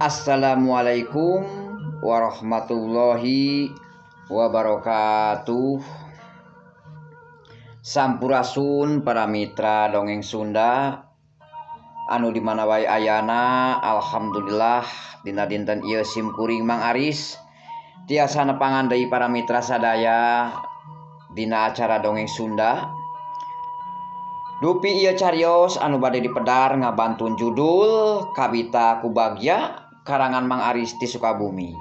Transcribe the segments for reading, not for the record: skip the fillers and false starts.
Assalamualaikum warahmatullahi wabarakatuh. Sampurasun para mitra dongeng Sunda anu di mana wae ayana. Alhamdulillah dina dinten ieu sim kuring Mang Aris tiasa nepangan deui para mitra sadaya dina acara dongeng Sunda. Dupi ieu carios anu bade dipedar ngabantun judul Kabita Ku Bagya karangan Mang Aris ti Sukabumi.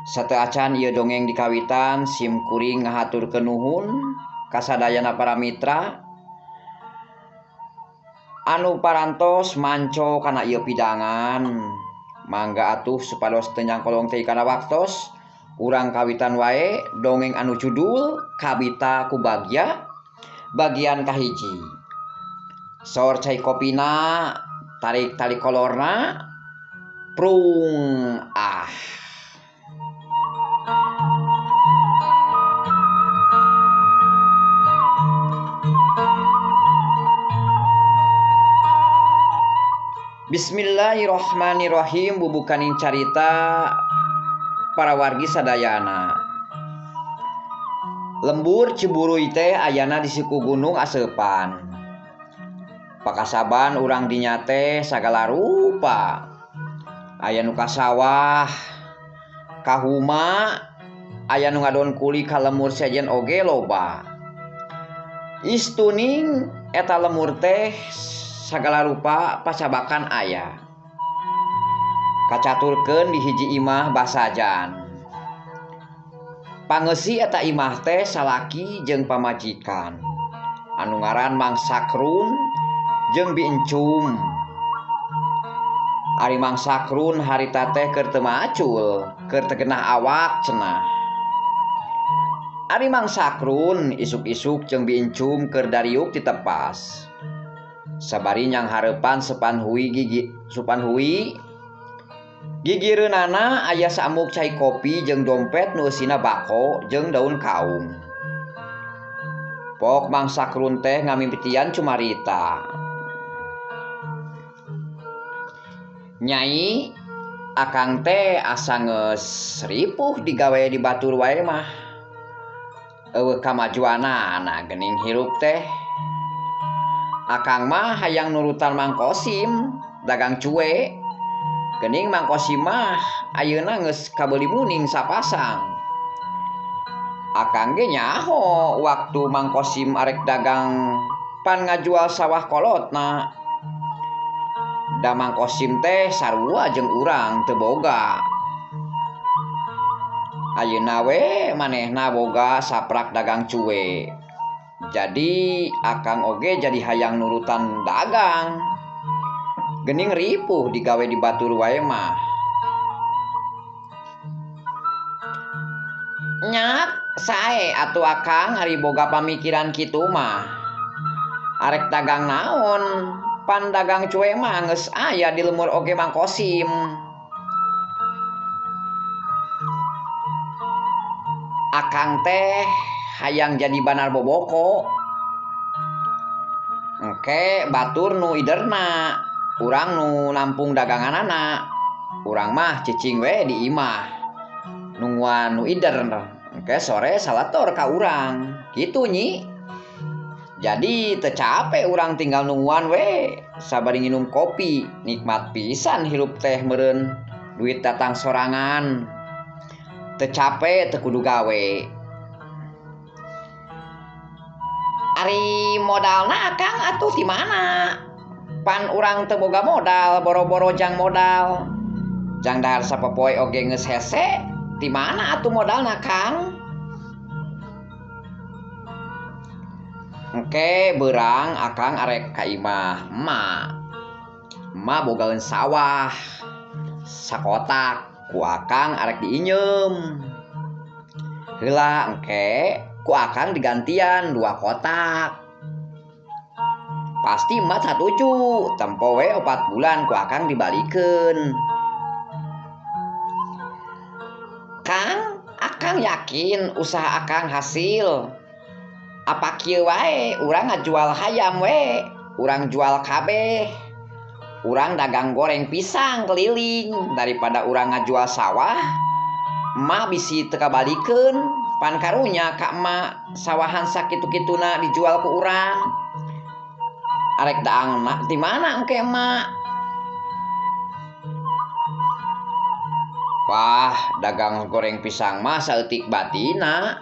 Sateuacan ieu dongeng dikawitan sim kuring ngahaturkeun nuhun kasadayana para mitra anu parantos manco kana ieu pidangan. Mangga atuh supados teu nyangkolong teh kana waktos, urang kawitan wae dongeng anu judul Kabita Ku Bagya bagian kahiji. Sor cai kopina, tarik tali kolorna, prung ah. Bismillahirrohmanirrohim. Bubukaning carita para wargi sadayana. Lembur Ciburuy teh ayana di siku gunung aseupan. Pakasaban urang dinya teh sagala rupa. Aya nu ka sawah, ka huma, aya nu ngadon kuli ka lemur sejen oge loba. Istuning eta lemur teh sagala rupa pacabakan aya. Kacaturkeun di hiji imah basajan. Pangeusi eta imah teh salaki jeung pamajikan. Anu ngaran Mang Sakrun jeung Bi Encum. Ari Mang Sakrun harita teh keur teu macul, keur teu genah awak cenah. Ari Mang Sakrun isuk-isuk jeung Bi Encum keur dariuk ditepas. Sabari nyang hareupan sepan hui gigi supan hui gigireunana aya saamuk cai kopi jeung dompet nu eusina bako jeung daun kaung. Pok Mang Sakrun teh ngamimitian cumarita. Nyai, akang teh asa geus ripuh digawe di batur wae mah. Eueuh kamajuanana geuning hirup teh. Akang mah hayang nurutan Mang Kosim dagang cuwe. Geuning Mang Kosim mah ayeuna geus kabeuli muning sapasang. Akang ge nyaho waktu Mang Kosim arek dagang pan ngajual sawah kolotna. Da Mang Kosim teh sarua jeung urang teu boga. Ayeuna we manehna boga saprak dagang cuwe. Jadi akang oge jadi hayang nurutan dagang. Gening ripuh digawe di batur wae mah. Nyak sae atuh akang ari boga pamikiran kitu mah. Arek dagang naon? Pan dagang cuwe mah geus aya di lemur oge Mang Kosim. Akang teh hayang jadi banar boboko. Engke batur nu iderna, urang nu nampung daganganana. Urang mah cicing we di imah nungguan nu ider. Engke sore salator ka urang. Kitu nyi. Jadi teu capek urang tinggal nungguan we sabari nginum kopi, nikmat pisan hirup teh meureun, duit datang sorangan. Teu capek teu kudu gawe. Ari modalna akang atuh di mana? Pan urang teu boga modal, boro-boro jang modal. Jang dahar sapopoe oge geus hese, di mana atuh modalna Kang? Engke beurang akang arek ka imah emak. Emak bogaeun sawah sakotak, ku akang arek diinyeum. Heula engke ku akang digantian 2 kotak. Pasti emak satuju, tempo we 4 bulan ku akang dibalikeun. Kang, akang yakin usaha akang hasil. Apa kieu wae urang ngajual hayam we, urang jual kabeh. Urang dagang goreng pisang keliling daripada urang ngajual sawah. Emak bisi teu kabalikeun, pan karunya ka emak sawahan sakitu-kituna dijual ku urang. Arek daangna ti mana engke emak? Wah, dagang goreng pisang mah saeutik batina.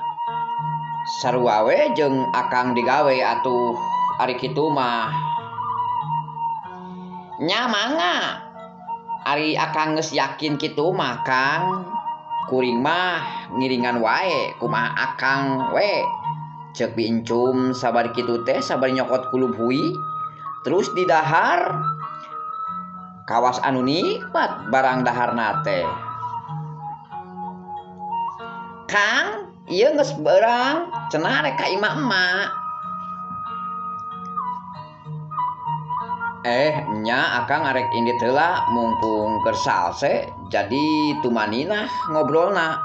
Sarua we jeung akang digawe atuh ari kitu mah. Nya mangga. Ari akang geus yakin kitu mah Kang. Kuring mah ngiringan wae kumaha akang we. Ceuk Bi Encum sabari kitu teh sabari nyokot kulub hui terus didahar kawas anu nikmat barang daharna teh. Kang, ieu geus beurang cenah rek ka imah emak. Nya akang arek indit heula mumpung keur salse jadi tumaninah ngobrolna.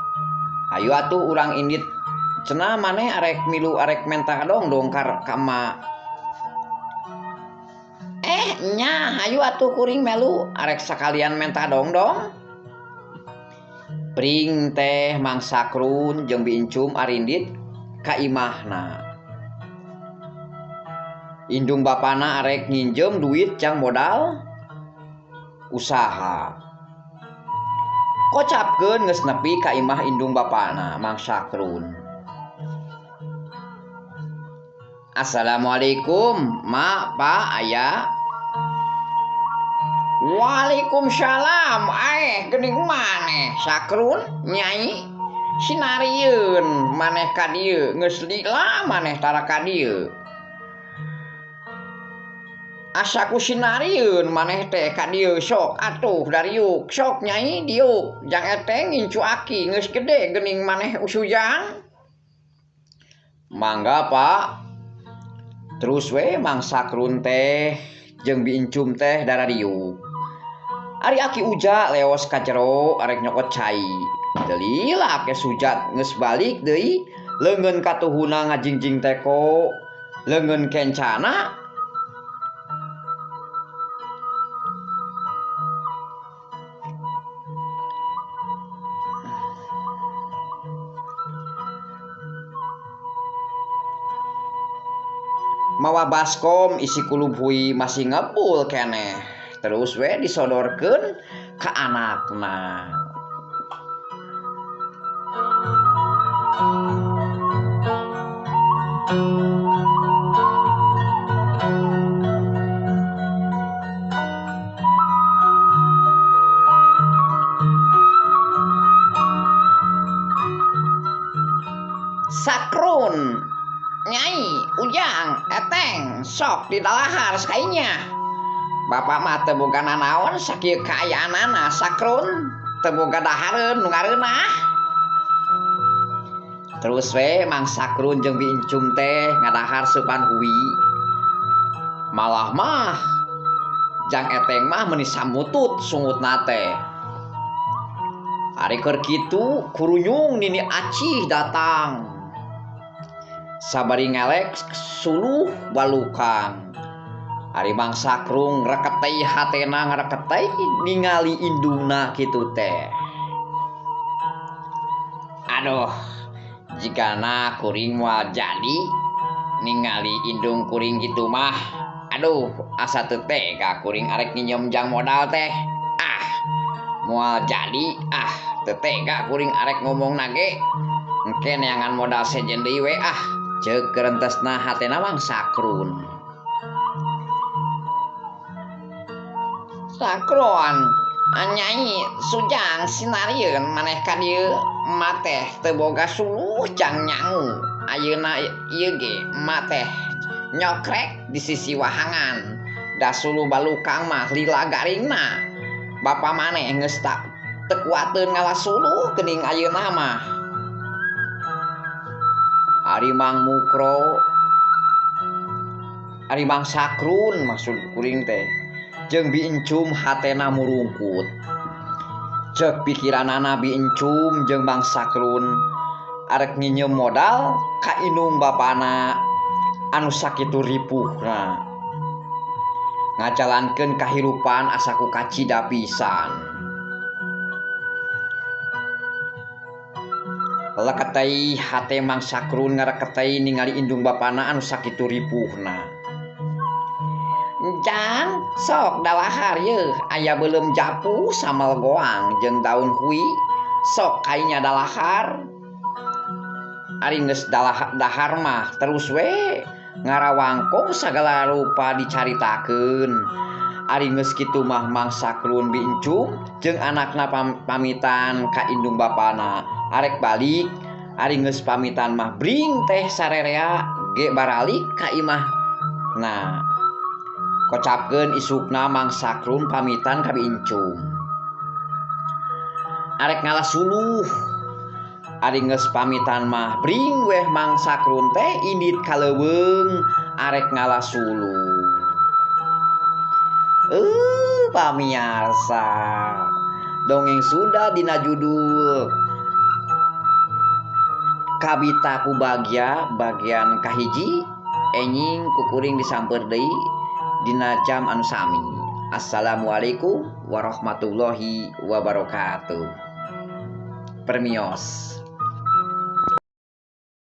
Hayu atuh urang indit cenah maneh arek milu arek menta dongdong ka emak. Nya hayu atuh kuring melu arek sakalian menta dongdong. Pring teh Mang Sakrun jeung Bi Encum arindit ka imahna. Indung bapana arek nginjem duit jang modal usaha. Kocapkeun geus nepi ka imah indung bapana Mang Sakrun. Assalamualaikum, Mak, Pak, Ayah. Waalaikumsalam. Geuning maneh Sakrun, Nyai. Sinarieun maneh ka dieu geus lila maneh tara ka dieu. Asa ku sinarieun maneh teh ka dieu sok atuh dariuk sok Nyai diuk jang eteng ngincu aki geus gede geuning maneh usujang. Mangga Pak. Terus we Mang Sakrun teh jeung Bi Encum teh darariuk. Ari aki Uja leos ka jero arek nyokot cai. Teu lila ke Sujat geus balik deui leungeun katuhuna ngajingjing teko leungeun kencana. Mawa baskom isi kulub hui masih ngebul keneh. Terus we disodorkeun ka anakna. Sakrun, Nyai, Ujang, Eteng, sok didalahar sakainya. Bapak mah teu boga nanaon sakieu kaayaanana Sakrun, teu boga dahareun nu ngareunah. Terus we Mang Sakrun jeung Bi Encum teh ngadahar seupan hui. Malah mah Jang Eteng mah meuni samutut sungutna teh. Ari keur kitu kurunyung Nini Acih datang. Sabari ngelek suluh balukang. Ari Mang Sakrun reketei hatena ngareketei ningali indungna kitu teh. Aduh, jigana kuring moal jadi ningali indung kuring kitu mah. Aduh, asa teu tega kuring arek nginjem jang modal teh. Ah, moal jadi ah, teu tega kuring arek ngomong nage. Engke neangan modal sejen deui we ah. Ceuk kerentesna hatena Mang Sakrun. Sakrun, Nyai Sujang sinarieun maneh ka dieu emak teh teu boga suluh jang nyangu. Ayeuna ieu ge emak teh nyokrek di sisi wahangan. Da suluh balukang mah lila garingna. Bapa maneh geus tak teu kuateun ngala suluh geuning ayeuna mah. Ari Mang Mukro, Ari Mang Sakrun maksud kuring teh jeung Bi Encum hatena murungkut. Ceuk pikiranana Bi Encum jeung Mang Sakrun arek nginjem modal ka indung bapana anu sakitu ripuhna. Ngajalankeun kahirupan asa ku kacida pisan. Leketei hate Mang Sakrun ngareketei ningali indung bapana anu sakitu ripuhna. Jang, sok dalahar yeuh aya beuleum japuh sambal goang jeung daun hui. Sok kainya dalahar. Ari geus dahar mah terus we ngarawangkong sagala rupa dicaritakeun. Ari geus kitu mah Mang Sakrun bincung jeung anakna pamitan ka indung bapana arek balik. Ari geus pamitan mah bring teh sarerea ge baralik ka imah. Nah, kocapkeun isukna Mang Sakrun pamitan ka bincung. Arek ngalah suluh. Ari geus pamitan mah bring weh Mang Sakrun teh indit ka leuweung arek ngalah suluh. Pamiarsa, dongeng Sunda dina judul Kabita ku Bagya bagian kahiji enjing kukuring disamper deui dina jam anu sami. Assalamualaikum warahmatullahi wabarakatuh. Permios.